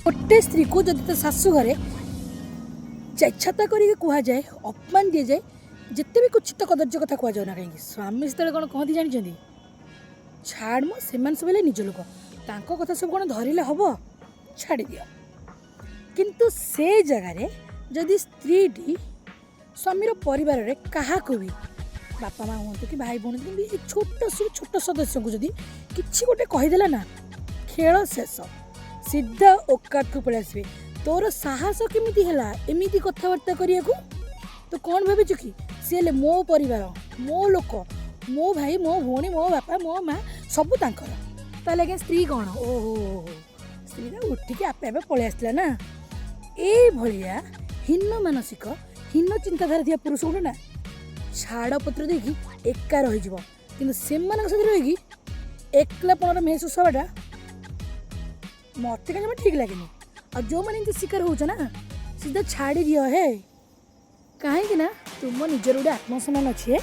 ଗୋଟେ ସ୍ତ୍ରୀକୁ ଯଦି ତା ଶାଶୁ ଘରେ ଛାଛାତା କରିକି କୁହାଯାଏ, ଅପମାନ ଦିଆଯାଏ, ଯେତେ ବି କୁତ୍ସିତ କଦର୍ଯ୍ୟ କଥା କୁହାଯାଉ ନା କାହିଁକି, ସ୍ୱାମୀ ସେତେବେଳେ କ'ଣ କହନ୍ତି ଜାଣିଛନ୍ତି? ଛାଡ଼ ମ, ସେମାନେ ସବୁ ହେଲେ ନିଜ ଲୋକ, ତାଙ୍କ କଥା ସବୁ କ'ଣ ଧରିଲେ ହେବ? ଛାଡ଼ିଦିଅ। କିନ୍ତୁ ସେ ଜାଗାରେ ଯଦି ସ୍ତ୍ରୀଟି ସ୍ୱାମୀର ପରିବାରରେ କାହାକୁ ବି, ବାପା ମା ହୁଅନ୍ତୁ କି ଭାଇ ଭଉଣୀ କି, ଛୋଟ ଛୋଟ ସଦସ୍ୟଙ୍କୁ ଯଦି କିଛି ଗୋଟେ କହିଦେଲା ନା, ଖେଳ ଶେଷ। ସିଧା ଓକାତକୁ ପଳେଇ ଆସିବେ। ତୋର ସାହସ କେମିତି ହେଲା ଏମିତି କଥାବାର୍ତ୍ତା କରିବାକୁ? ତୁ କ'ଣ ଭାବିଛୁ କି ସିଏ ହେଲେ ମୋ ପରିବାର, ମୋ ଲୋକ, ମୋ ଭାଇ, ମୋ ଭଉଣୀ, ମୋ ବାପା, ମୋ ମା, ସବୁ ତାଙ୍କର। ତାହେଲେ ଆଜ୍ଞା ସ୍ତ୍ରୀ କ'ଣ? ଓହୋ, ସ୍ତ୍ରୀଟା ଉଠିକି ଆପେ ଆପେ ପଳେଇ ଆସିଥିଲା ନା। ଏଇଭଳିଆ ହୀନ ମାନସିକ, ହୀନ ଚିନ୍ତାଧାରା ଥିବା ପୁରୁଷଙ୍କୁ ନା ଛାଡ଼ପତ୍ର ଦେଇକି ଏକା ରହିଯିବ, କିନ୍ତୁ ସେମାନଙ୍କ ସହିତ ରହିକି ଏକଲାପଣର ମେହସୁସ ହେବାଟା ମୋତେ କାହିଁ ଜମା ଠିକ୍ ଲାଗେନି। ଆଉ ଯେଉଁମାନେ ଏମିତି ଶିକାର ହେଉଛ ନା, ସିଧା ଛାଡ଼ି ଦିଅ ହେ। କାହିଁକି ନା ତୁମ ନିଜର ଗୋଟେ ଆତ୍ମସମ୍ମାନ ଅଛି ହେ।